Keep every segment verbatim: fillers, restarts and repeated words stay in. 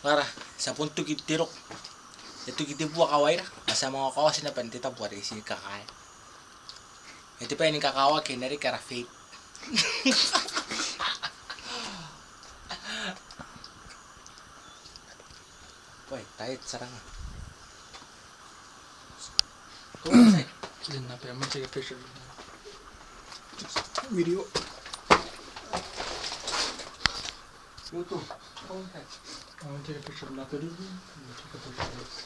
Ara, ti a bon toki te roko. E toki te bua kawaira, ma ti a manga kaoti naba n te tabo are ti kakaea. E te bwai ni kakawaki e na reke ara fate. Bwai, tai e taranga. Go inside. Then I must take a picture. Video. Go to. Go inside. I want to take a picture of Naturi. Take a picture of this.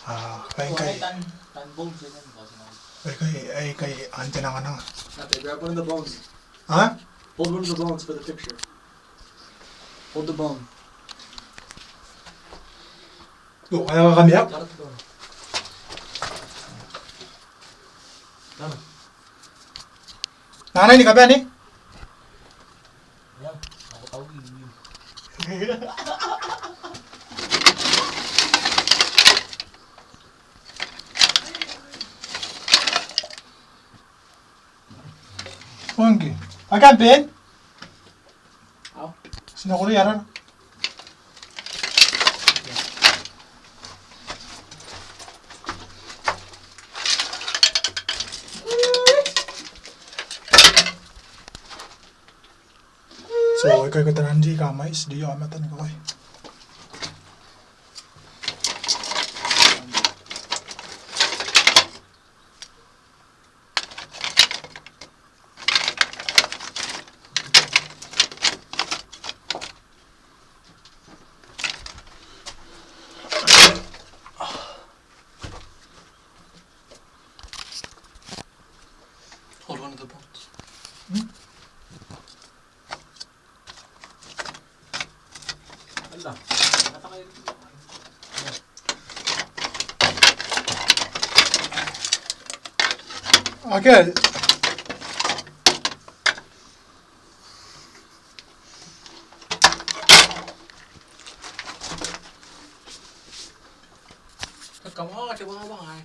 Ah, ai kai. Tan, tan bones e kan bones e kan. Ai kai, ai kai, ante nanga nanga. Nate, grab one of the bones. Huh? Hold one of the bones for the picture. Hold the bone. Yo, ai a kamea. Got the bone. Nana. Nana ni kabane. Onge. Akan ben. Au. Ti na koro iai arana. So, e kai ko tanan di ka mais, di o matan ko ai. Hold one of the bones. Hmm? Okay. Come on, come on, come on.